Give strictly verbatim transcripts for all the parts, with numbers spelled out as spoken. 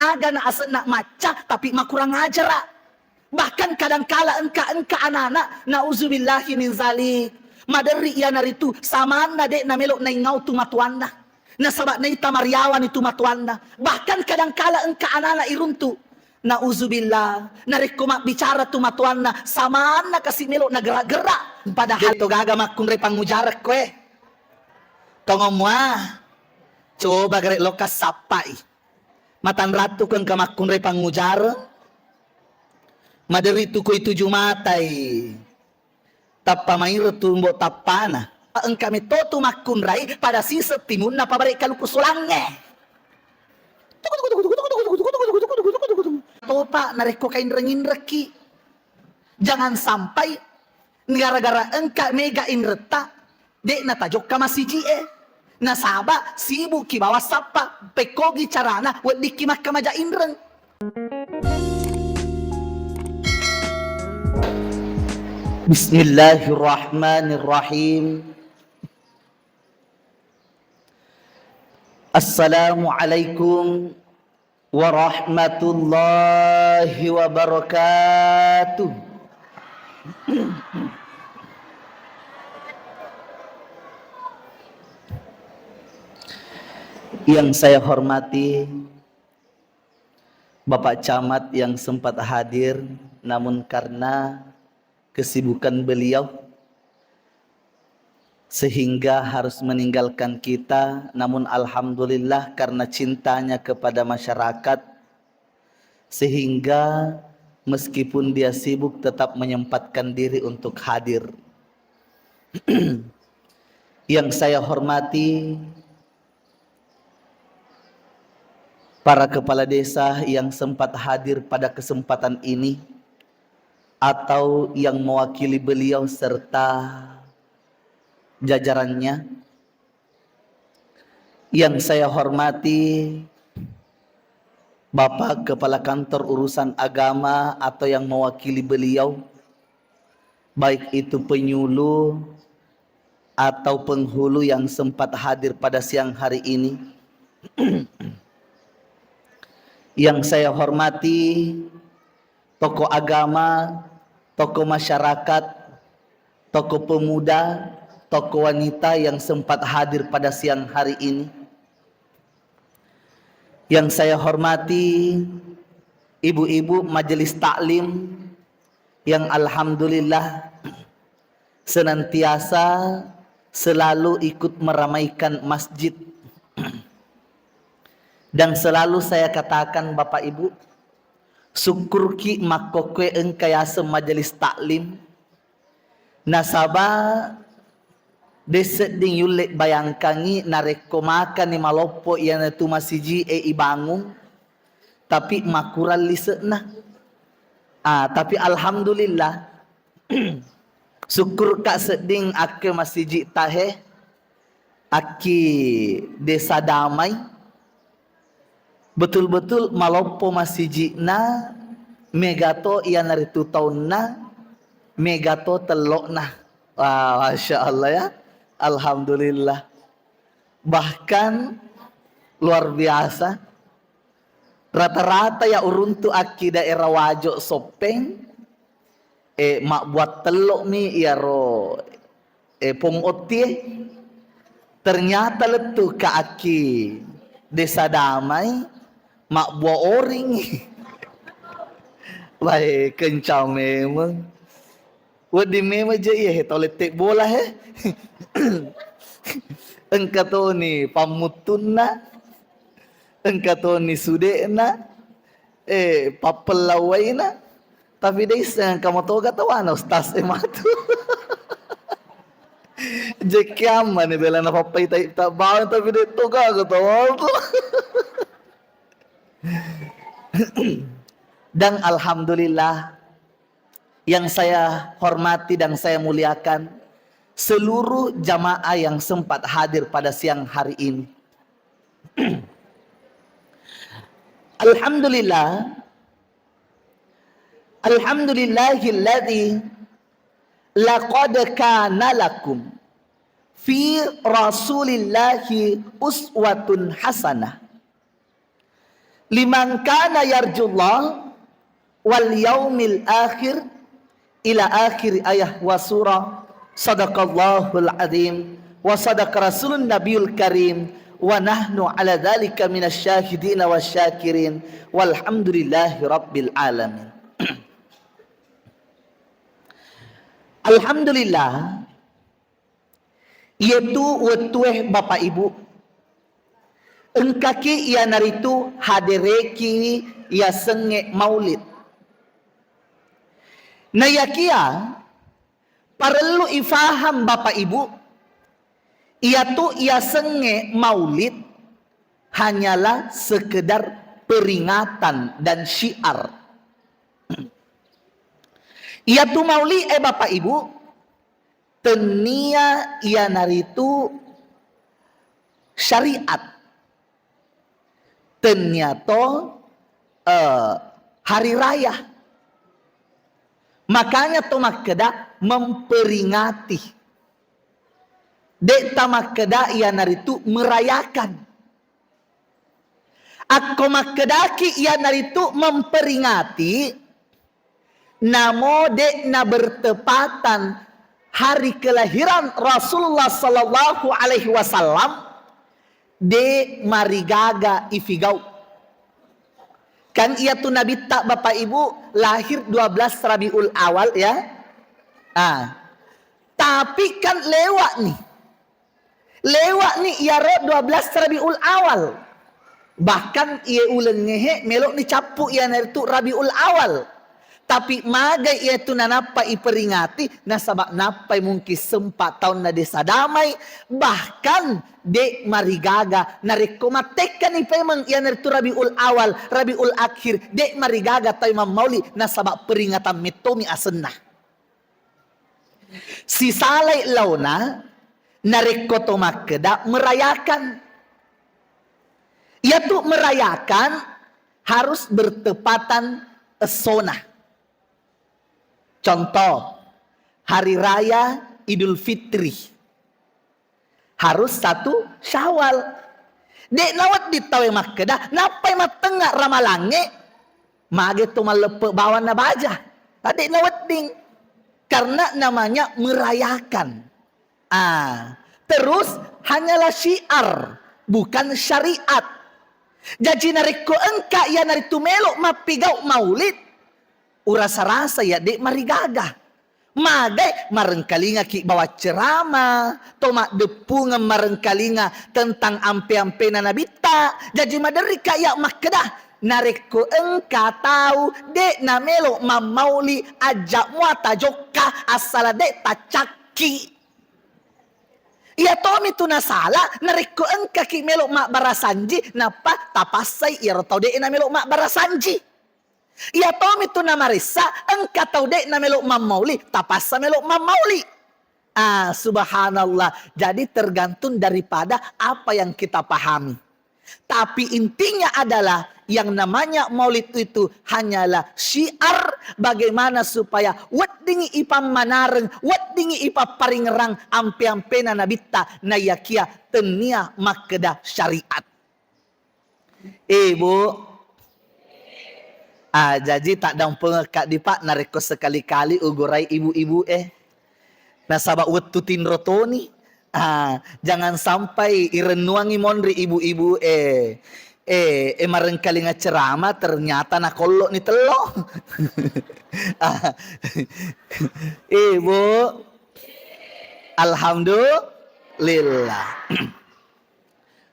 Aga na asenna macca, tapi makurang ajara. Bahkan kadangkala engka-engka anana, nauzubillahi min zalik. Maderri iyanaritu samanna de' namelo naingau tu matuanna. Nasaba naita mariawani tu matuanna. Bahkan kadangkala engka anana iruntu. Nauzubillah. Narekko mabbicara tu matuanna, samanna kasi melo nagerak-gerak. Padahal to gaga makkunrai pangujareng koe. Tongomua. Coba gare lokka sappai. Matanrattu ko engka makkunrai pangujareng. Maderri tu koi tuju matai. Tappa mairo tu mbo tappana. Engka metto tu makkunrai pada siseng timunna pabare kaluku solangnge. Topa narekko kainreng-inrekki. Jangan sampai gara-gara engka mega inretta, de'na tajokka masiji'e. Nasaba sibukki bawang sappa, pekkogi carana weddikki makkamaja inreng. Bismillahirrahmanirrahim. Assalamualaikum warahmatullahi wabarakatuh. Yang saya hormati Bapak Camat yang sempat hadir, namun karena kesibukan beliau, sehingga harus meninggalkan kita. Namun alhamdulillah, karena cintanya kepada masyarakat, sehingga meskipun dia sibuk, tetap menyempatkan diri untuk hadir. Yang saya hormati para kepala desa yang sempat hadir pada kesempatan ini atau yang mewakili beliau serta jajarannya. Yang saya hormati Bapak Kepala Kantor Urusan Agama atau yang mewakili beliau, baik itu penyuluh atau penghulu yang sempat hadir pada siang hari ini. Yang saya hormati tokoh agama, tokoh masyarakat, tokoh pemuda, tokoh wanita yang sempat hadir pada siang hari ini. Yang saya hormati ibu-ibu majelis taklim yang alhamdulillah senantiasa selalu ikut meramaikan masjid. Dan selalu saya katakan, Bapak Ibu, sukkurki makkokkoe engka yaseng majelis taklim. Nasaba de' sedding yulle bayangkangi narekko makani maloppo iyanatu masiji'e ibangung, tapi makurang lise'na. Ah, tapi alhamdulillah, sukkurka sedding akke masiji tahe, akki Desa Damai, betul-betul maloppo masiji'na, megato iyanaritu taunna, megato tello'na. Wah, masya Allah ya. Alhamdulillah. Bahkan luar biasa. Rata-rata ya uruntu akki daerah Wajo Soppeng, eh, mabbuat tello'mi iyaro, eh, pong ottie. Ternyata lettu ka akki Desa Damai, mabbua oring. Wae, kencang memeng. Wedding memeng je iya he tau lette bola he. Engka toni pammuttunna, engka toni sude'na, eh, pappellauwaina. Tapi de' isseng engka motoga tawana ustaz e matu. Jekke amma ni bela na pappai tai tabbawang tapi de' toga ko tawana. Dan alhamdulillah, yang saya hormati dan saya muliakan seluruh jamaah yang sempat hadir pada siang hari ini. Alhamdulillah, alhamdulillahilladzi laqad kana lakum fi Rasulillahi uswatun hasanah. Liman kana yarjullah wal yaumil akhir ila akhir ayah wa surah. Sadaqallahul azim wa sadaqa rasulun nabiyul karim wa nahnu ala dzalika minasy syahidina wasy syakirin walhamdulillahi rabbil alamin. Alhamdulillah, iyetu wettue Bapak Ibu, engkaki iyanaritu hadereki yasengnge maulid. Naiyakiya parellu ifaham Bapak Ibu, iyatu yasengnge maulid hanyalah sekedar peringatan dan syiar. Iyatu maulid, eh, Bapak Ibu, tennia iyanaritu syariat. Tennia to, eh, hari raya. Makanya to makkeda memperingati. De' ta makkeda iyanaritu merayakan. Akko makkedaki iyanaritu memperingati, namo de'na bertepatan hari kelahiran Rasulullah sallallahu alaihi wasallam, de' marigaga ifigau. Kan iyatu Nabitta, Bapak Ibu, lahir dua belas Rabiul Awal, ya. Ah. Tapi kan lewat nih. Lewat ni iyaro dua belas Rabiul Awal. Bahkan iye ulengnge he melo ni cappu iyanaritu Rabiul Awal. Tapi magai iyetu nanappa iperingati, nasaba nappai mungkin sempa taunna desa damai, bahkan de' marigaga narekko mattekkani pemeng iyanaritu Rabiul Awal, Rabiul Akhir, de' marigaga tau mammauli nasaba peringatan mettomi asenna. Sisalai laona, narekko to makkeda merayakan. Iyatu merayakan harus bertepatan essona. Contoh, hari raya Idul Fitri. Harus satu Syawal. De' nawedding tauwe makkeda, nappai mattengnga Ramalangnge, mage to malleppe bawanna baja. Ah, de' nawedding. Karena namanya merayakan. Ah, terus hanyalah syiar, bukan syariat. Jaji narekko engka iyanaritu melo mappigau maulid, urasa-rasa ya de' marigaga. Magai marengkalingaki bawang ceramah, to maddeppungeng marengkalinga tentang ampe-ampena Nabitta. Jaji maderrika iya makkeda, narekko engka tau de' namelo mammauli, ajja mua tajokka, assala de' taccakki. Iya tomi tu nasala, narekko engkaki melo mabbarasanji, nappa tapassai iyaro tau de' namelo mabbarasanji. Iya tomi tu namaressa, engka tau de' namelo mammauli, tapassa melo mammauli. Ah, subhanallah. Jadi tergantung daripada apa yang kita pahami. Tapi intinya adalah yang namanya maulid itu hanyalah syiar bagaimana supaya weddingi ipammanareng, weddingi ipapparingerang ampe-ampena Nabitta, naiyakia tennia makkeda syariat. Eh, Bu. Ah, jaji taddampengekka di, Pak, narekko sekali-kali ugurai ibu-ibu, eh. Nasaba wettu tinro toni. Ah, jangan sampai irennuangi monri ibu-ibu, eh. Eh, eh, marengkalinga ceramah ternyata nakollo ni tello. Ah, eh, Bu. Alhamdulillah.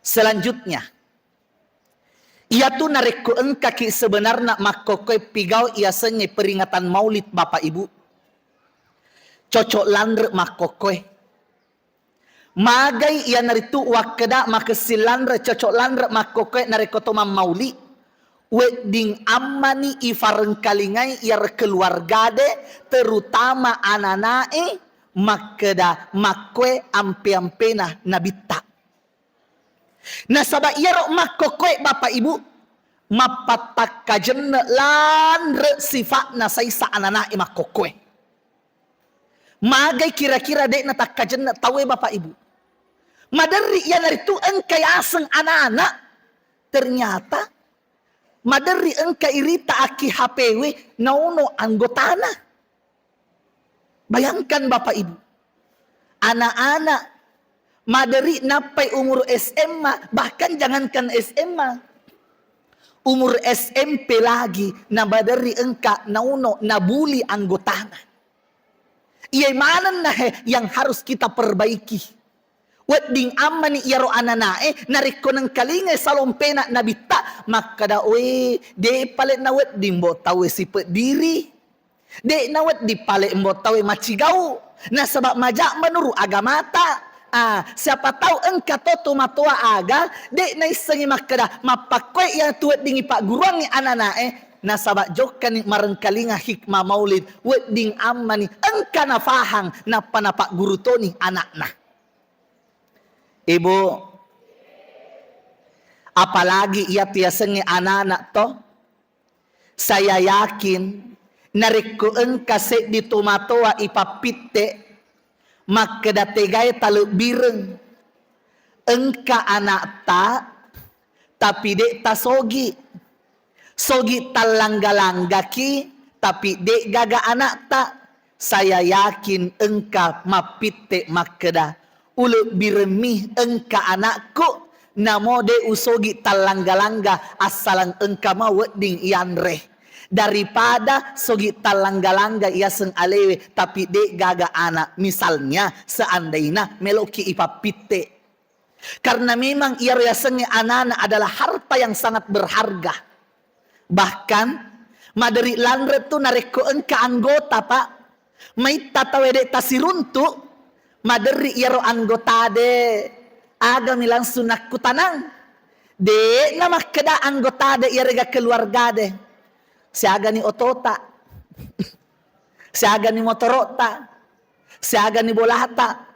Selanjutnya, iyatu narekko engkaki sebenarna makkokkoe pigau iyasengnge peringatan maulid, Bapak Ibu, cocok lanre makkokkoe. Magai iyanaritu wakkeda makessing lanre, cocok lanre makkokkoe narekko to mammauli, wedding ammani ifarengkalingai iyaro keluargade, terutama ananae, makkeda makkoe ampe-ampena Nabitta. Nasaba iyaro makkokkoe, Bapak Ibu, mappattakkajenne lanre sifa'na saisa anana'e makkokkoe. Magai kira-kira de'na takkajenne tauwe, Bapak Ibu? Maderri iyanaritu engka yaseng anana, ternyata Maderri engka irita akki H P W, nauno anggotana. Bayangkan Bapak Ibu, anak-anak maderri nappai umur S M A, bahkan jangankan S M A, umur S M P lagi, na maderri engka nauno nabuli anggotana. Iye manenna he yang harus kita perbaiki. Wedding ammani iyaro ananae, narekko nengkalingai salompena nabitta, makkeda, "Oe, de pale nawedding mbo tauwe sipeddiri. De nawedding pale mbo tauwe macigau. Nasaba maja menurut agamata. Ah, siapa tahu engka to tomatoa aga, de naissengi makkeda, mappakkoe iya tu weddingi pagguruangi ananae, nasaba jokkani marengkalinga hikmah maulid, wedding ammani engka nafahang, nappa napagguru toni anakna." Ibu, apalagi iyatu yasengnge anak-anak to, saya yakin narekko engka seddi tomatoa ipappitte, makkeda tegae talebbireng, engka anakta tapi de tasogi. Sogi tallangga-langgaki, tapi de'gaga anakta. Saya yakin engka mappitte makkeda, "Ulebbiremmi engka anakku, namo de usogi tallangga-langga, assalang engka ma wedding ianre. Daripada sogi tallangga-langga yaseng alewe, tapi de'gaga anak." Misalnya, seandaina meloki ipappitte. Karena memang iyaro yasengnge anana adalah harta yang sangat berharga. Bahkan, maderi lanre tu narekko engka anggota, Pak, maitta tau ede tasiruntu, maderi iyaro anggota de, agami langsung nakkutanang. De na makkeda anggota de iyarega keluarga de. Siagani otota. Siagani motorota. Siagani bolata.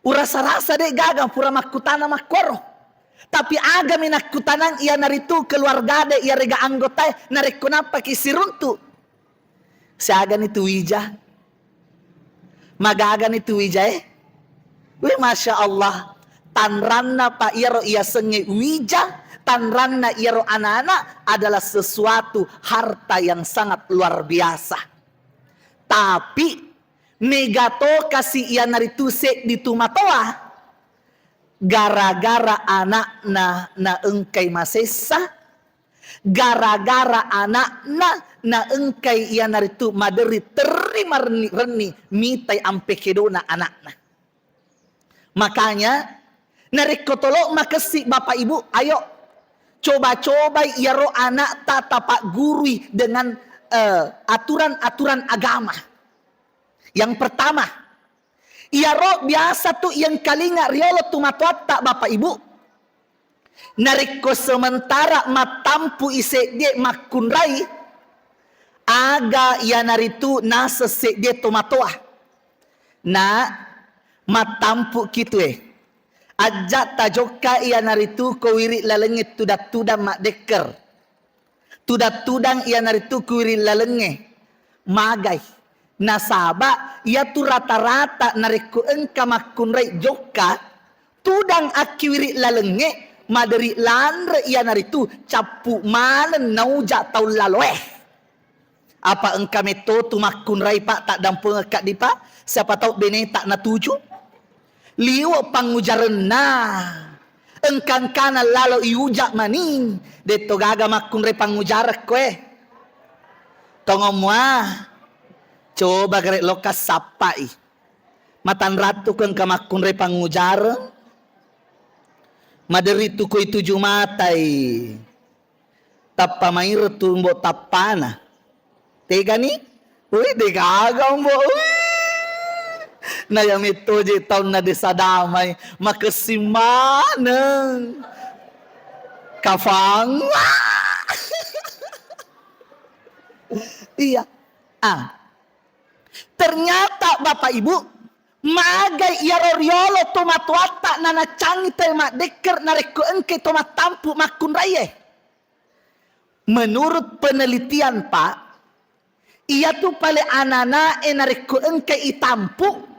Urasa-rasa de gaga pura makkutana makkoro. Tapi agami nakkutanang iyanaritu keluarga de iyarega anggotae narekko nappaki siruntu. Siagani tu wija. Magagani tu wijae. Wih, Masya Allah. Tanranna pa iyaro iyasengnge wija, tanranna iyaro anana adalah sesuatu harta yang sangat luar biasa. Tapi mega to kasi iyanaritu seddi tu matoa, gara-gara anakna naengkai masessa, gara-gara anakna naengkai iyanaritu maderi terri marenni-renni mitai ampe kedona anakna. Makanya, narekko tolo makessi Bapak Ibu, ayo coba-cobai iyaro anakta tapaggurui dengan, eh, aturan-aturan agama. Yang pertama, iyaro biasa tu iyengkalinga riolo tu matoatta Bapak Ibu. Narekko sementara mattampu'i seddie makkunrai, aga iyanaritu naseng seddie tomatoa. Na, mattampu'ki tu e. Ajja tajokka iyanaritu ko wiri lalengnge tudang-tudang maddekker. Tudang-tudang iyanaritu kuwiri lalengnge magai. Nasaba iyatu rata-rata narekko engka makkunrai jokka, tudang akkiwiri lalengnge maderi lanre iyanaritu cappu maneng nauja taung laloe. Apa engka metto tu makkunrai, Pak, taddampengekka di, Pak? Siapa tahu beneta natuju? Liwe' pangujarenna. Engka-engkana lalo iuja mani. Detto gaga makkunrai pangujareng koe. Tongo mua. Coba gare lokka sappai. Matanrattu ko engka makkunrai pangujareng. Maderi tu koi tuju matai. Tappa mairo tu mbo tappana. Tegani? Wih, degaga mbo. Wih. Na ya metto je taunna desa damai, makessing maneng. Kafang. Iya. Ah. Ternyata Bapak Ibu, magai iyaro riolo tomatoatta nanaccangi tau maddekker narekko engkai to mattampu makkunraie. Menurut penelitian, Pak, iyatu pale ananae narekko engkai itampu,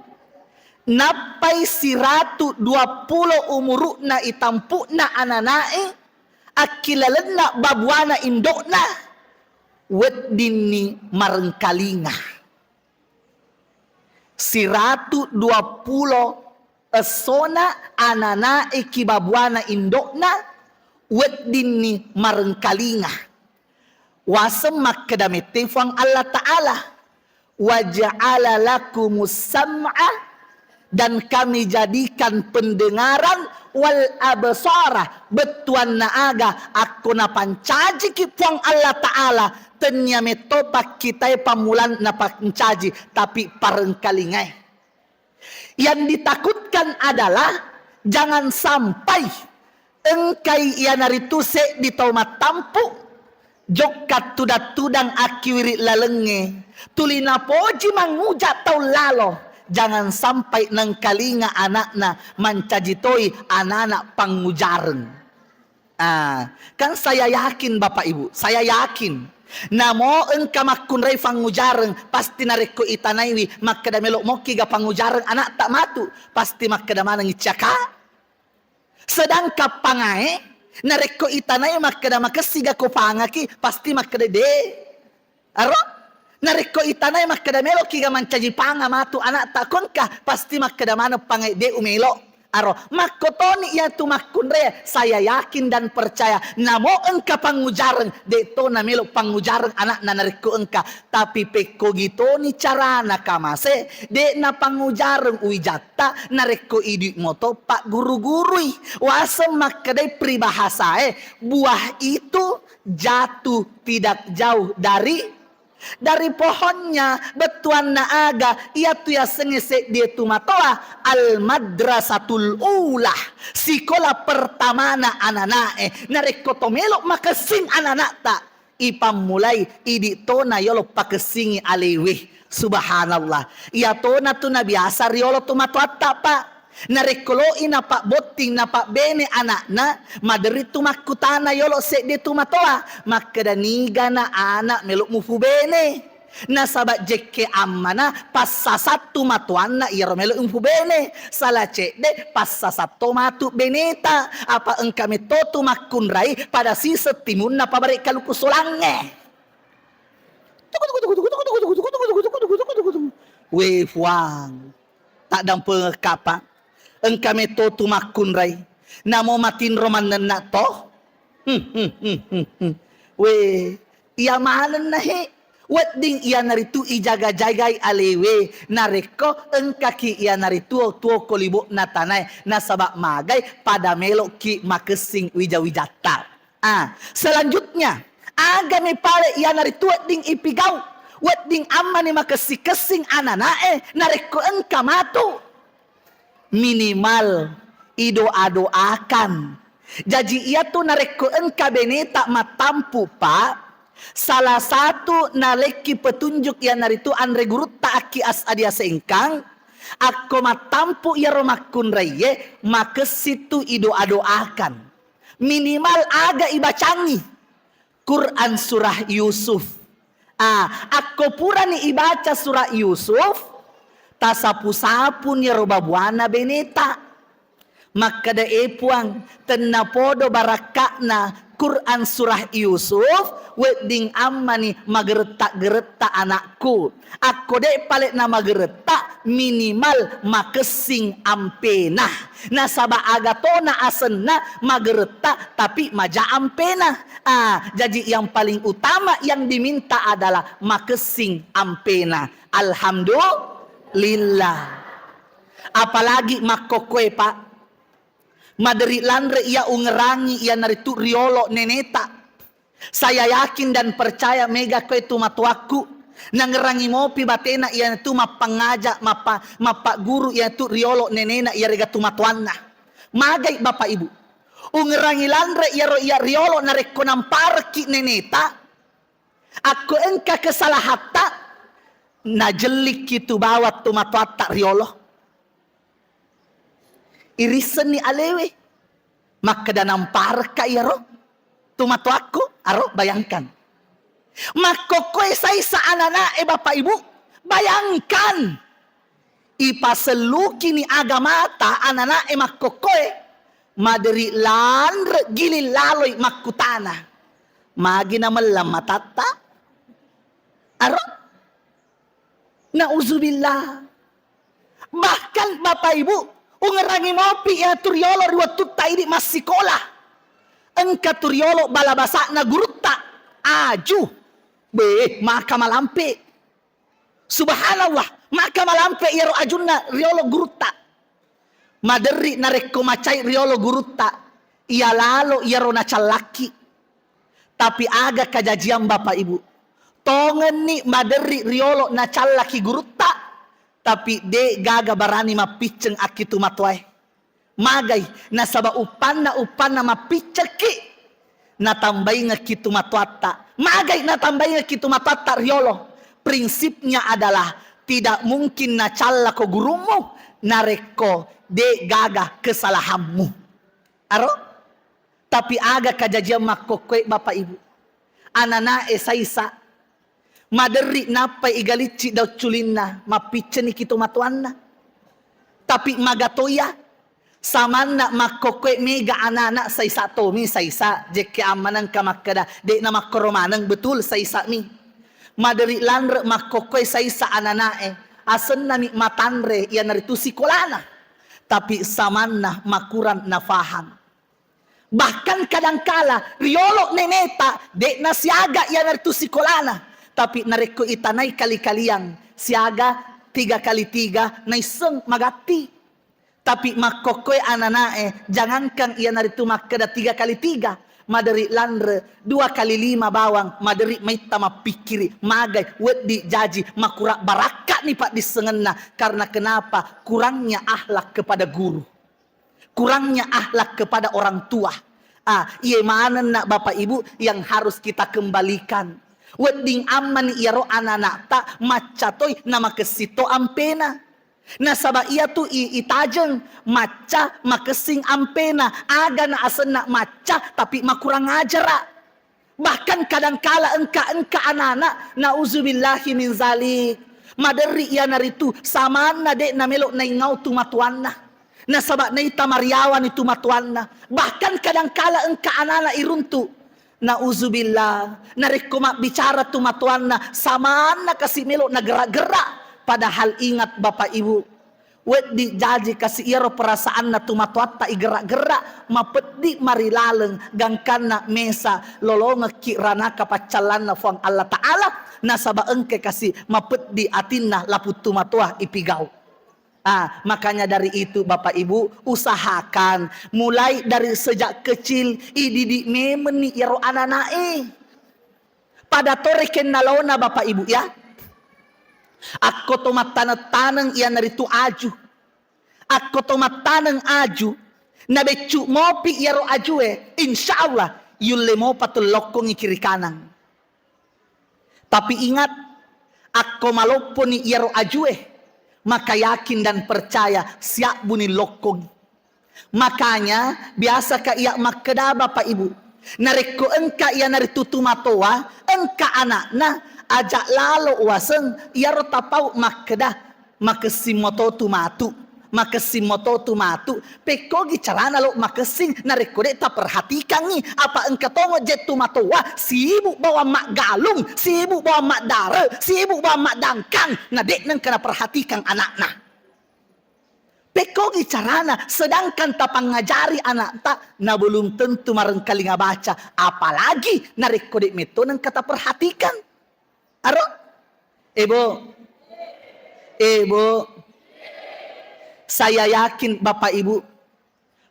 nappai siratu dua pulo umuru'na itampu'na ananae, akkilalenna babuana indo'na, weddinni marengkalinga. Siratu dua pulo essona anana'e ki babuana indo'na, weddinni marengkalinga. Waseng makkeda mette Fuang Allah Ta'ala, "Wa ja'ala lakumus sam'a," dan Kami jadikan pendengaran, "wal absara," bettuanna aga akko napancajiki Fuang Allah Ta'ala, tennia metto pakkitae pammulang napancaji, tapi parengkalingae. Yang ditakutkan adalah jangan sampai engkai iyanaritu seddi tau mattampu, jokka tudang-tudang akkiwiri lalengnge, tuli napoji manguja tau lalo, jangan sampai nengkalinga anakna mancaji toi anak-anak pangujareng. Ah, kan saya yakin, Bapak Ibu, saya yakin. Namo engka makkunrai fangujareng, pasti narekko itanaiwi, makkeda melo mokki ga pangujareng anakta matu, pasti makkeda maneng, "Icca, Kak." Sedangkan pangae, narekko itanai makkeda, "Makessi ga ko pangaki?" Pasti makkeda, "De." Aro? Narekko itanai makkeda, "Meloki ga mancaji panga matu anakta ko engka?" Pasti makkeda maneng pangai, "De umelo." Aro, makkotoni iyatu makkunrai, saya yakin dan percaya, namo engka pangujareng, de to namelo pangujareng anakna narekko engka, tapi pekkogi toni carana kamase, de napangujareng wijatta narekko idi moto pagguru-gurui. Waseng makkedai peribahasae, buah itu jatuh tidak jauh dari dari pohonnya. Bettuanna aga? Iyatu yasengnge seddie tu matoa, al madrasatul ula, sikola pertamana anana'e. Narekko to melo makessing anana'ta, ipammulai idi tona yolo pakessingi alewe. Subhanallah. Iya tona tu nabiasa riolo tu matoatta, Pak. Narekko lo'i napabbotting, napabbene anakna, maderri tu makkutana yolo seddi tu matoa, makkeda, "Nigana anak melo mufubene?" Nasaba jekke ammana passasattu matoanna iyaro melo mufubene. Sala cedde passasatto matu beneta, apa engka metto tu makkunrai pada siseng timunna pabare kaluku solangnge. We Fuang. Taddampengekka, Pak. Engka metto tu makkunrai. Namo matinro mannenna to. Hmm, hmm, hmm, hmm, hmm. We, iya manenna he. Wedding iyanaritu ijaga-jagai alewe. Narekko engkaki iyanaritu tuo, tuo kolibo'na tanae. Nasaba magai pada meloki makessing wija-wijatta. Ah, selanjutnya, agami pale iyanaritu wedding ipigau, wedding ammani makessing-kessing anana'e narekko engka matu. Minimal idoa-doakan. Jaji iyatu narekko engka beneta mattampu, Pak, salah satu nalekki petunjuk iyanaritu anre gurutta Akki As'adi asengkang, akko mattampu iyaro makkunraiye, makessing tu idoa-doakan. Minimal aga ibacangi? Quran surah Yusuf. Ah, akko purani ibaca surah Yusuf, tasapu-sapuni ro babuana beneta. Makkeda, "E Puang, tennapodo barakka'na Quran surah Yusuf, wedding ammani mageretta-geretta anakku." Akko de' pale namageretta, minimal makessing ampena. Nasaba aga tona asenna mageretta, tapi maja ampena. Ah, jaji yang paling utama yang diminta adalah makessing ampena. Alhamdulillah. Apalagi makkokkoe, Pak. Maderi lanre iya ungerangi iyanaritu riolo neneta. Saya yakin dan percaya mega koe tu matoakku, nangerangi mopi batena iyanatu mappangaja, mappa-, mappagguru iyanatu riolo nenena iyarega tu matoanna. Magai Bapak Ibu, ungerangi lanre iyaro iya riolo narekko namparekki neneta, akko engka kesalahatta, najellikki tu bawang tu matoatta riolo. Irissenni alewe. Makkeda, "Namparekka iyaro tu matoakku?" Aro, bayangkan. Makkokkoe saisa anana'e, Bapak Ibu. Bayangkan. Ipasellukini agamata anana'e makkokkoe. Maderi lanre giling laloi makkutana, magi namellang matatta? Aro? Nauzubillah. Bahkan Bapak Ibu, ungerangi mopi iya tu riolo ri wettutta idi massikola. Engka tu riolo bala basa'na gurutta, aju. Beh, maka malampe. Subhanallah, maka malampe iyaro ajunna riolo gurutta. Maderri narekko macai riolo gurutta, iya lalo iyaro nacallakki. Tapi aga kajajiang Bapak Ibu? Tongenni maderri riolo nacallaki gurutta, tapi de gaga barani mappicceng akkitu matoae. Magai, nasaba uppanna-uppanna mappiccekki, natambaingekki tu matoatta. Magai, natambaingekki tu matoatta riolo. Prinsipnya adalah tidak mungkin nacallako gurummu narekko de gaga kesalahanmu. Aro? Tapi aga kajajiang makkokkoe Bapak Ibu? Ananae saisa. Maderri nappai igalicci daun culinna, mappicceniki tomatoanna. Tapi magatoya, samanna makkokkoe mega anana saisa tomi, saisa jekke ammanengka makkeda, de'na makkoro maneng, betul saisa mi. Maderri lanre makkokkoe saisa ananae, asennami matanre iyanaritu sikolana. Tapi samanna makurang nafahang. Bahkan kadangkala riolo neneta de'na siaga iyanaritu sikolana, tapi narekko itanai kali-kaliang siaga tiga kali tiga naisseng magatti. Tapi makkokkoe ananae, jangankan iyanaritu makkeda tiga kali tiga, maderi lanre dua kali lima bawang, maderi maitta mappikkiri, magai, weddi, jaji, makura barakka'ni paddissengenna. Karena kenapa? Kurangnya akhlak kepada guru. Kurangnya akhlak kepada orang tua. Ah, iye manenna Bapak Ibu yang harus kita kembalikan. Wedding ammani iyaro anana'ta macca toi namakessing to ampena. Nasaba iyatu i-, itajeng macca makessing ampena. Aga na asenna macca tapi makurang ajara. Bahkan kadangkala engka-engka anana, nauzubillahi min zalik. Maderri iyanaritu samanna de namelo naingau tu matoanna. Nasaba naita mariawani tu matoanna. Bahkan kadangkala engka anana iruntu. Nauzubillah. Narekko mabbicara tu matoanna, samanna kasi melo nagerak-gerak. Padahal ingat Bapak Ibu, weddi jaji kasi iyaro perasaanna tu matoatta igerak-gerak, mapeddi marilaleng gangkanna mesa lolongekki ranaka paccallanna Fuang Allah Ta'ala, nasaba engka kasi mapeddi atinna laputtu matoa ipigau. Ah, makanya dari itu Bapak Ibu, usahakan mulai dari sejak kecil ididik memenni iyaro ananae. Pada to rekeng nalona Bapak Ibu ya. Akko to mattaneng-taneng iyanaritu aju. Akko to mattaneng aju, nabeccu mopi iyaro ajue, insya Allah yulle mopa tu lokkongi kiri kanang. Tapi ingat, akko malopponi iyaro ajue, maka yakin dan percaya siabbuni lokkongi. Makanya, biasaka iya makkeda Bapak Ibu, narekko engka iyanaritu tu matoa, engka anakna, ajak lalo waseng iyaro tapau makkeda, makessing moto tu matu, makessing moto tu matu. Pekkogi carana lo makessing narekko de taperhatikangi, apa engka tongo jettu matoa sibuk bawang maggalung, sibuk bawang maddare, sibuk bawang maddangkang, na de nengka naperhatikan anakna. Pekkogi carana, sedangkan tapangajari anakta na belum tentu marengkalinga baca, apalagi narekko de metto nengka taperhatikan. Aro? Ebo? Ebo? Saya yakin Bapak Ibu,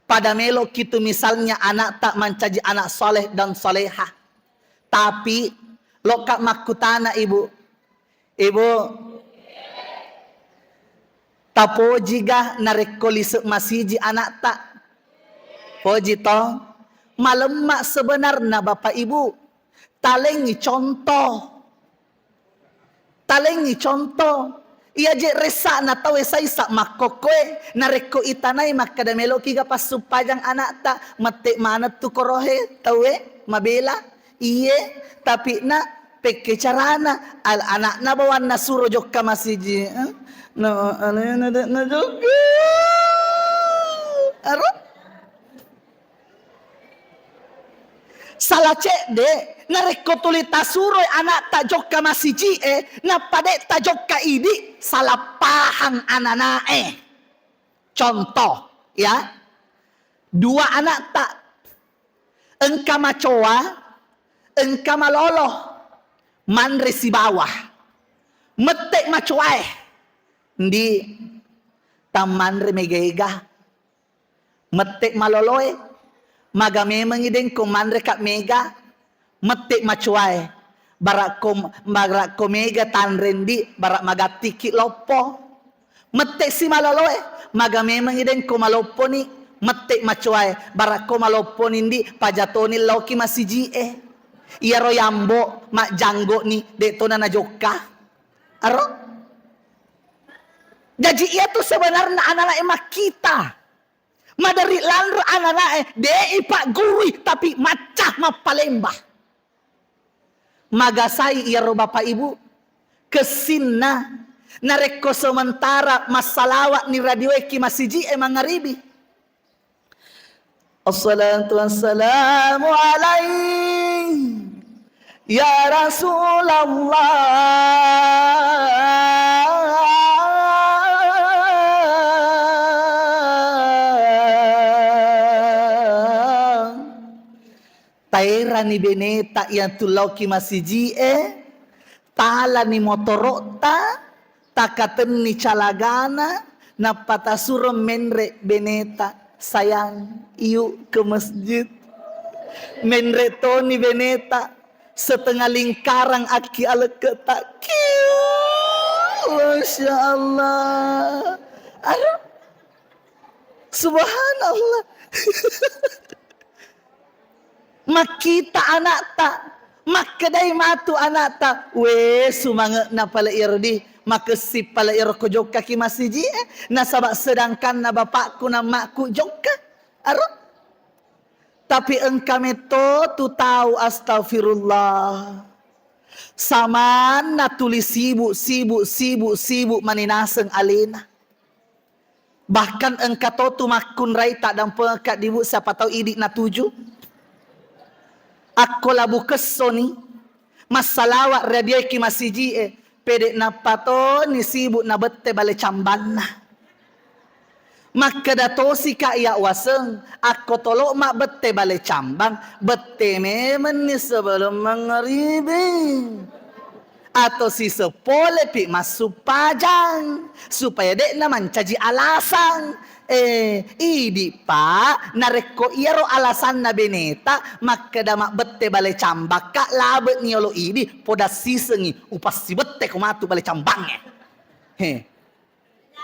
pada melo kitu misalnya anakta mancaji anak soleh dan soleha. Tapi, lokka makkutana Ibu, Ibu, tapojiga narekko lise masiji anakta? Poji to? Malemma sebenarna Bapak Ibu. Talengi contoh. Talengi contoh. Iya je ressana tauwe saisa makkokkoe, narekko itanai makkeda meloki ga passuppajang anakta, mette maneng tu korohe tauwe mabela. Iye, tapi na pekke carana al-, anakna bawanna suro jokka masiji, eh? No, alena de na jokka. Aro? Tala cedde, narekko tuli tasuroi anakta jokka masiji'e, nappa de' tajokka idi, salah pahang anana'e. Contoh, ya, dua anakta, engka macoa, engka malolo, manre sibawa. Mette macoae, ndi, tammanre mega-ega. Mette maloloe, maga memengi dengko manreka mega. Mette macoae, barakko, barakko mega tanre ndi, bara magattiki loppo. Mette si maloloe, maga memengi dengko malopponi. Mette macoae, barakko malopponi ndi, pajatoni laoki masiji'e. Iyaro yambo majjanggo'ni, de' tona najokka. Aro? Jaji, iyatu sebenarna anana'e makkita. Maderi lanre anana'e, de'i paggurui, tapi macca mappalemba. Magasai iyaro Bapak Ibu, kessinna, narekko sementara massalawa'ni radioeki masiji'e mangaribi. Assalatu wassalamu alaik ya Rasulullah. Taerani beneta iya tu laoki masiji'e, talani motoro'ta, takatenni calagana, nappa tasuro menre beneta, "Sayang, yuk ke masjid." Menre toni beneta, setengah lingkaran akki aleketa. Kiu, Masya Allah. Aduh. Subhanallah. Makkita anakta, makkedai matu anakta, "We, sumange'na pale iyaro di, makessing pale iyaro ko jokkaki masiji'e, nasaba sedangkanna bapakku na makku jokka." Aro? Tapi engka metto tu tau, astagfirullah. Samanna tuli sibuk, sibuk, sibuk, sibuk mani naseng alena. Bahkan engka to tu makkunrai taddampengekka dibu, siapa tau idi natuju. Akko labu kessoni, massalawa radiaiki masiji'e, pede nappa toni sibuk nabette bale cambanna. Makkeda tosika iya waseng, akko tolo mabbette bale cambang, bette memenni sebelum mangaribi. Atau siseppolepi massuppajang, supaya de'na mancaji alasang. Eh, idi, Pak, narekko iyaro alasanna beneta makkeda mabbette bale cambakka, labe'ni yolo idi, podassisengi upassibetteko matu bale cambangnge. He.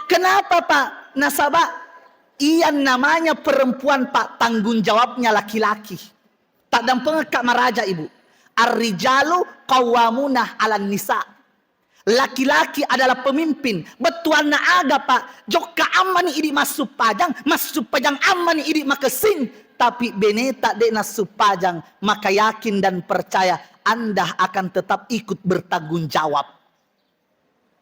Kenapa, Pak? Nasaba iyan namanya perempuan, Pak, tanggung jawabnya laki-laki. Taddampengekka maraja, Ibu. Ar-rijalu qawwamuna 'alan nisa. Laki-laki adalah pemimpin. Bettuanna aga, Pak? Jokka ammani idi massuppajang, massuppajang ammani idi makessing, tapi beneta de nassuppajang, maka yakin dan percaya Anda akan tetap ikut bertanggung jawab.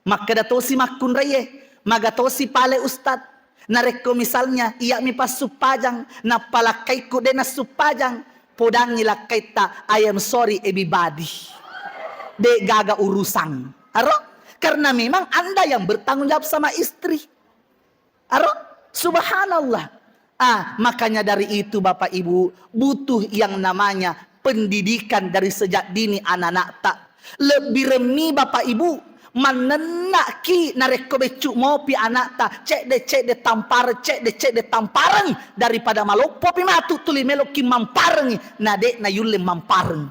Makkeda tosi makkunraie, "Maga tosi pale, Ustad? Narekko misalnya iyami passuppajang, nappa lakkaikku de nassuppajang," podangi lakkaitta, "I am sorry, everybody. De gaga urusan." Aro? Karena memang Anda yang bertanggung jawab sama istri. Aro? Subhanallah. Ah, makanya dari itu, Bapak Ibu, butuh yang namanya pendidikan dari sejak dini anak-anakta. Lebbi remmi, Bapak Ibu, mannennaki narekko beccu mopi anakta, cedde-cedde tampareng, cedde-cedde tampareng, daripada maloppopi matu tuli meloki mamparengi, na de nayulle mampareng.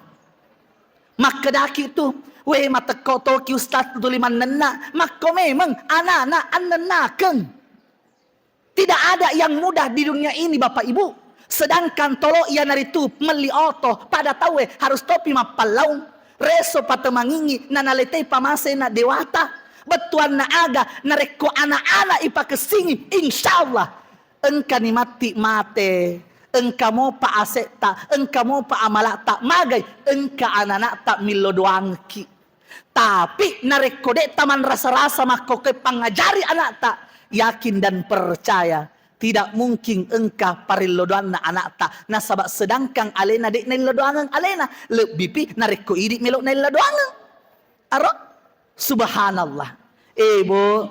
Makkedaki tu, "Weh, matekko toki Ustaz tuli mannenna." Makko memeng anana annennakeng. Tidak ada yang mudah di dunia ini, Bapak Ibu. Sedangkan tolo iyanaritu melli oto, pada tauwe harus topi mappallaung. Reso patemangingi, nanaletei pamasena dewata. Bettuanna aga, narekko anak-anak ipakessingi, insyaallah engkani matti mate, engka mopa asetta, engka mopa amalata, magai engka ananakta millo doangki. Tapi narekko de tamanrasa-rasa makkokkoe pangajari anakta, yakin dan percaya Tidak mungkin engka parillo doanna anakta, nasaba sedangkan alena de' naillo doangeng alena, lebbipi narekko idi melo naillo doangeng. Aro? Subhanallah. Eh, Bu.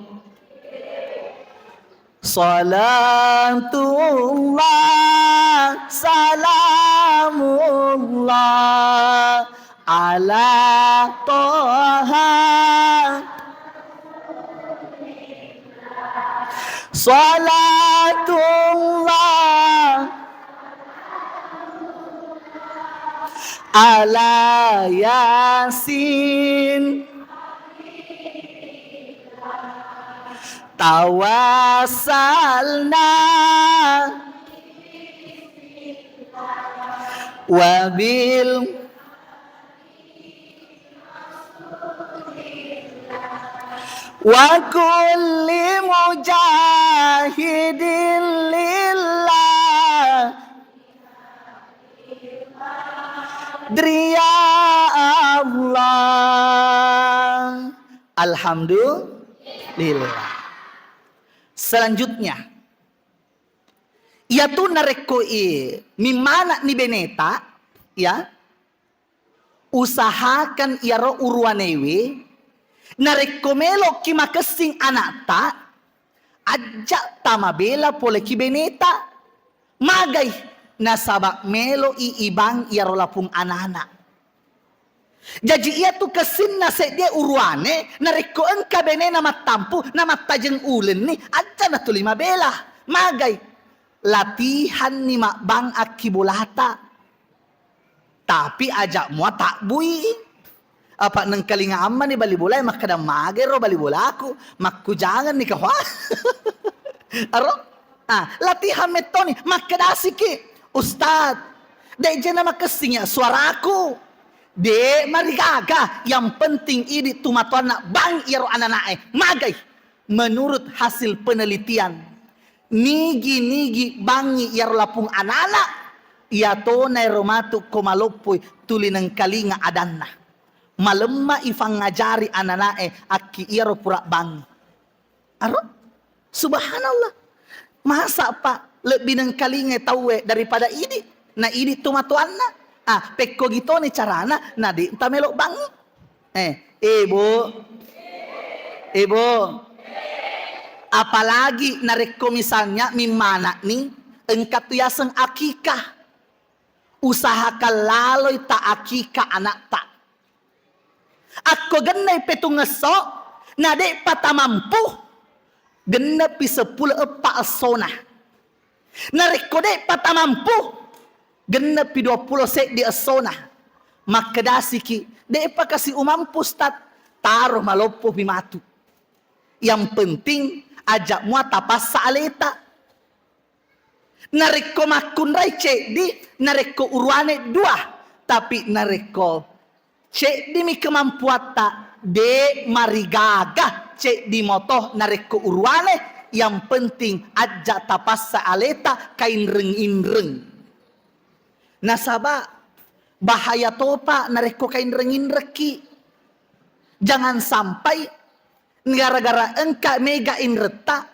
Salatullah, salamullah, ala Toha. Salatullah ala Yasin. Tawassalna wabil wa kulli mujahidin lillah. Dri ya Allah. Alhamdulillah. Selanjutnya, iyatu narekko i mimmana'ni beneta, ya, usahakan iyaro uruwanewe, narekko melo'ki makessing ana'ta, ajja tamabela poleki beneta. Magai? Nasaba melo'i ibang iyaro lapung anana. Jaji, iyatu kessinna seddie uruwane, narekko engka benena mattampu, namattajeng ulenni, ajja natuli mabela. Magai? Latihanni mabbang akkibolata. Tapi aja mua tabbui. Apa nengkalinga ammani bali bolae makkeda, "Magero bali bolaku, makkujangenni ka." Aro? Ah, latihan mettoni, makkedasiki, "Ustaz, de' jena makessing ya suaraku." De' marigaga, yang penting idi tu matoanna bang iyaro ananae. Magai? Menurut hasil penelitian, nigi-nigi bangngi iyaro lapung anana, iyatona ero matu ko maloppoi tuli nengkalinga adanna. Malemma ifangngajari ananae akki iyaro pura bangngi. Aro? Subhanallah. Masa pa lebbi nengkalinga tauwe daripada idi? Na idi tu matoanna. Ah, pekkogi toni carana, na de' tamelo bangngi. Eh, eh, Bu. Eh, Bu. Apalagi narekko misalnya mimmana'ni engka tu yaseng akikah. Usahakan laloi ta akikah anakta. Akko gennai petung esso, na de'pa tamampu, gennepi seppulo eppa essona. Narekko de'pa tamampu, gennepi duappulo seddi essona. Makkedasiki, "De'pa kasi umampu, Ustaz." Taro maloppopi matu. Yang penting, aja mua tapassa aleta. Narekko makkunrai ceddi, narekko uruane dua, tapi narekko ceddimi kemampuatta, de' marigaga ceddi moto narekko uruane, yang penting aja tapassa aleta kainreng-inreng. Nasaba bahaya topa narekko kainreng-inrekki. Jangan sampai gara-gara engka mega inretta,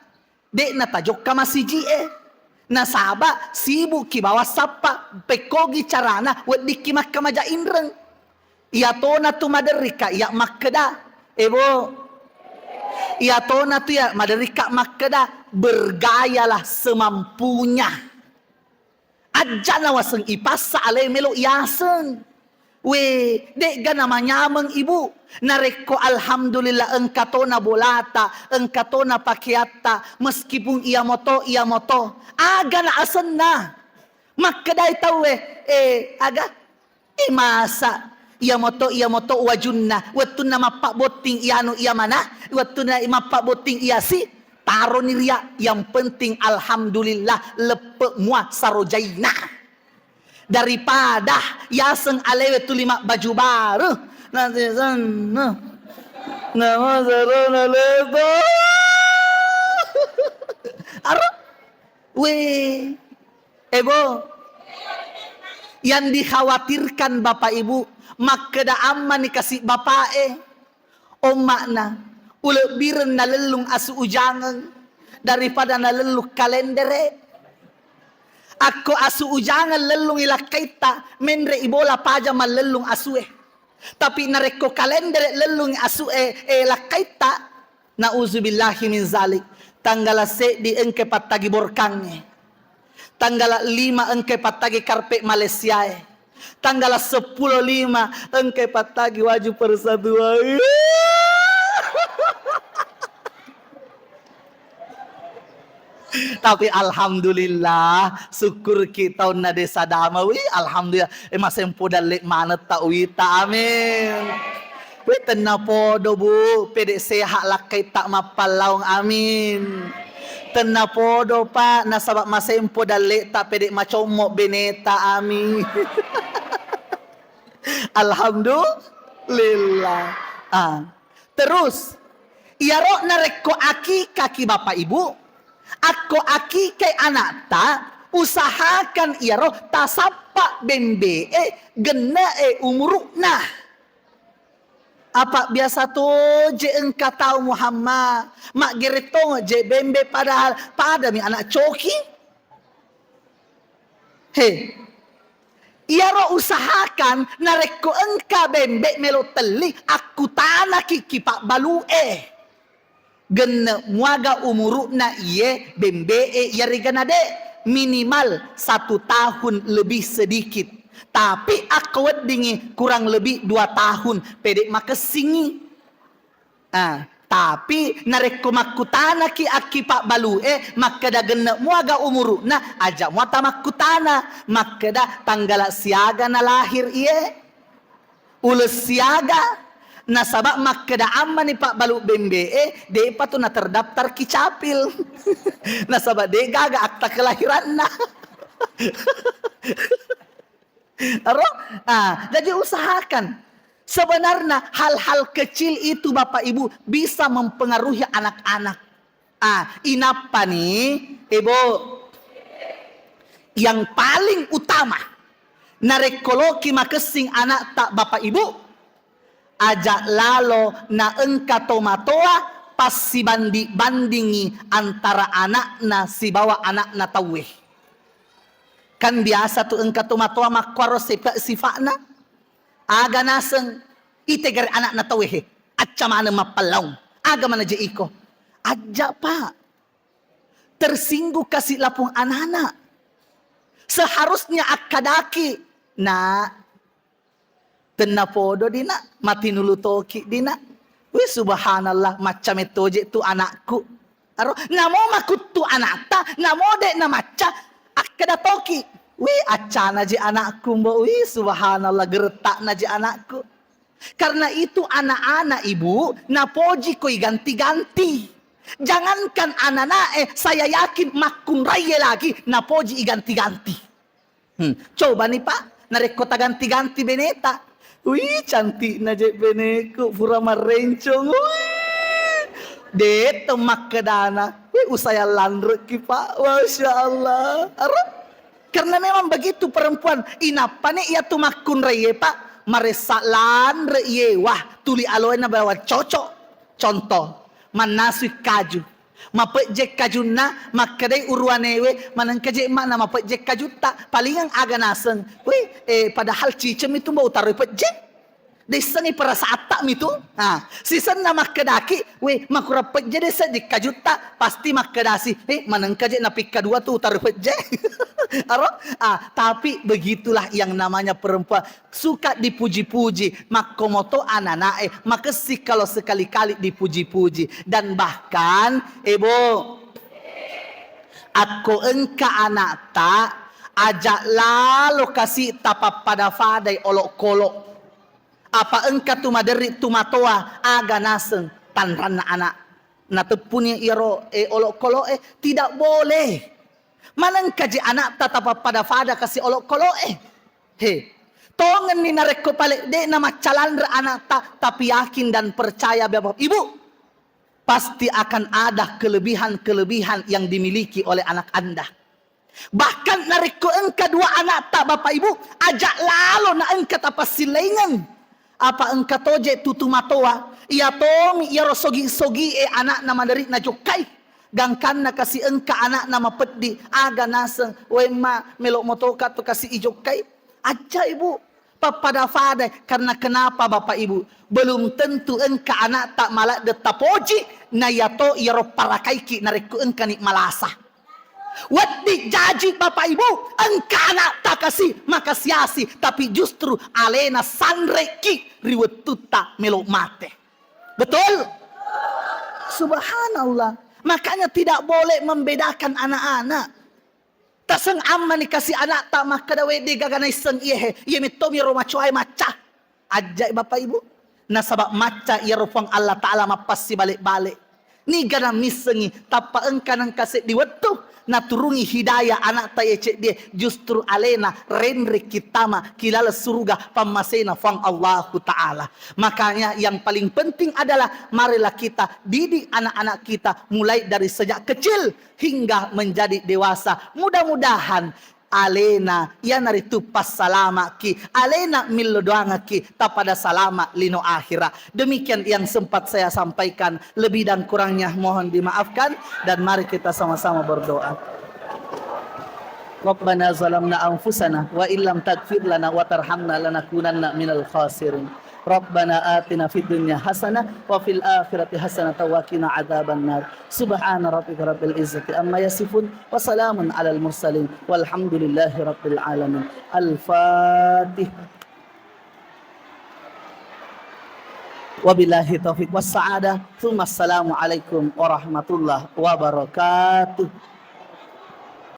de'na tajokka masiji'e. Nasaba sibukki bawang sappa, pekkogi carana weddikki makkamaja inreng. Iyatona tu maderrika iya makkeda, eh, Bo. Iyatona tu iya maderrika makkeda, "Bergayalah semampunya." Ajja nawaseng ipassa ale melo iyaseng. We, de'ga namanyameng, Ibu. Narekko alhamdulillah engka tona bolata, engka tona pakeatta, meskipun iya moto, iya moto. Aga na asenna? Makkedai tauwe, eh, aga? Eh, masa iya moto, iya moto wajunna, wettunna mappabbotting iyanu iya mana, wettunna mappabbotting iyasi, taroni ria, yang penting alhamdulillah leppe mua sarojaina. Daripada yaseng alewe tuli mabbaju baru, nanti sana. Nama sarona leto. Aro? We, Ebo, yang dikhawatirkan Bapak Ibu, makkeda ammani kasi bapae, omma'na, ulebbireng nalellung asu ujangeng, daripada nalellung kalendere. Akko asu ujangeng lellungi lakkaitta, menre ibola paja mallellung asue. Tapi narekko kalendere lellungi asue, eh, lakkaitta, nauzubillahi min zalik. Tanggala seddi engke pattagi borkangnge. Tanggala lima engke pattagi karpet Malaysiae. Tanggala seppulo lima engke pattagi waju persatuan. Tapi alhamdulillah, sukkurki taunna desa dama. Wi, alhamdulillah. Eh, masempo dalle manetta wita. Amin. Wi, tenna podo, Bu, pede sehat lakkaitta mappallaung. Amin. Tenna podo, Pak, nasaba masempo dalleta pede macommo beneta. Amin. Alhamdulillah. Ah. Terus, iyaro narekko akikaki Bapak Ibu, akko akikai anakta, usahakan iyaro tasappa bembe'e genne'e umuru'na. Apa biasa toje engka tau Muhammad, maggere tonge je bembe padahal padami anak coki. He. Iyaro usahakan narekko engka bembe melo telli, akkutanaki ki pabbalu'e. Genne muaga umuru'na iye bembe'e iyarega nade, minimal satu tahun lebih sedikit. Tapi akko weddingi kurang lebih dua tahun pede makessingi. Ah, tapi narekko makkutanaki akki pabbalu'e, makkeda genne muaga umuru'na, aja muata makkutana, makkeda tanggala siaga nalahir iye, uleng siaga, nasaba makkeda ammani pabbalu bembe'e, de'pa tu naterdaftar ki capil. Nasaba de gaga akta kelahiranna. Aro? Ah, jadi usahakan. Sebenarnya hal-hal kecil itu, Bapak Ibu, bisa mempengaruhi anak-anak. Ah, inappa ni, Ibu, yang paling utama, narekko loki makessing anakta, Bapak Ibu, aja lalo na engka tomatoa passibandi-bandingi antara anakna sibawa anakna tauwe. Kan biasa tu engka tomatoa makkuaro sifa-, sifa'na. Aga naseng itegere anakna tauwe he. Acca maneng mappallaung. Aga manaje iko. Ajja, Pak. Tersinggung kasi lapung anana. Seharusnya akkadaki, Nak, tenna podo dina, matinulu toki dina. Wih, subhanallah, macca mettoje tu anakku. Aro, namo makuttu anakta, namo de na macca, akkeda toki. Wih, accana je anakku, Mbok. Wih, subhanallah, geretta'na je anakku. Karena itu anak-anak, Ibu, napoji ko iganti-ganti. Jangankan ananae, saya yakin makkunraie lagi napoji iganti-ganti. Hmm, coba nih, Pak, narekko taganti-ganti beneta. Wih, cantikna je beneku, pura marrencong. Wih, de to makkedana. Wih, usayang lanreki, Pak. Masya Allah. Aro? Karena memang begitu perempuan. Inappa nih iya tu makkunraie, Pak. Maressa lanre iye. Wah, tuli aloena bawa cocok. Contoh, mannasui kaju. Mapejje kajunna, makkedai uruanewe, manengka je emma na mapejje kajutta, palingang aga naseng. Weh, eh, padahal cicemmi tu mbok utaroi pejje. Dessengi perasaatta mi tu. Nah, sisenna makkedaki, weh, makurang pejje dessa di kajutta, pasti makkedasi, eh, manengka je napikka dua tu utaroi pejje. Aro? Ah, tapi begitulah yang namanya perempuan. Suka dipuji-puji, makkomoto ananae, makessing kalau sekali-kali dipuji-puji. Dan bahkan, Ebo, akko engka anakta, aja lalo kasi tapappada-padai olokolo. Apa engka tu maderri tu matoa, aga naseng tanranna anak. Nateppuni iyaro, eh, olokolo, eh, tidak boleh. Manengka je anakta tapappada-pada kasi olokolo, eh. He, tongenni narekko pale de'na maccalanre anakta, tapi yakin dan percaya, Bapak Ibu, pasti akan ada kelebihan-kelebihan yang dimiliki oleh anak Anda. Bahkan narekko engka dua anakta, Bapak Ibu, aja lalo na engka tapassilaingeng. Apa engka toje tutu matoa, iya tomi iyaro sogi-sogie anakna maderi najokkai. Gangkanna kasi engka anakna mapeddi, aga naseng, "Wemma, melo motoka tu kasi ijokkai." Ajja, Ibu, pappada-pada. Karena kenapa, Bapak Ibu? Belum tentu engka anakta maladde tapoji, na yato iyaro parakaiki narekko engkani malasa. Wedding jaji, Bapak Ibu, engka anakta kasi makasi-asi, tapi justru alena sanreki ri wettutta melo mate. Betul? Subhanallah. Makanya tidak boleh membedakan anak-anak. Taseng ammani kasi anakta makkeda, "Wedde gaga naisseng iyehe, iye mettomi ro macoae macca." Ajjai Bapak Ibu. Nasaba macca iyaro Puang Allah Ta'ala mappassibale-bale. Niga nammissengi tappa engka nengka seddi wettu naturungi hidayah anakta iye ceddie, justru alena renrekki tama ki laleng suruga pammasena Puang Allahu Ta'ala. Makanya yang paling penting adalah marilah kita didik anak-anak kita mulai dari sejak kecil hingga menjadi dewasa. Mudah-mudahan alena iyanaritu passalama'ki, alena millo doangekki tapada salama lino akhira. Demikian yang sempat saya sampaikan, lebih dan kurangnya mohon dimaafkan, dan mari kita sama-sama berdoa. Rabbana zalamna anfusana wa illam taghfir lana wa tarhamna lanakunanna minal khasirin. Rabbana atina fid dunya hasanah wa fil akhirati hasanah wa qina adzabannar. Subhana rabbika rabbil izzati amma yasifun wa salamun alal mursalin walhamdulillahi rabbil alamin. Al-Fatihah. Wabillahi taufiq was sa'adah. Tsumma assalamu alaikum warahmatullahi wabarakatuh.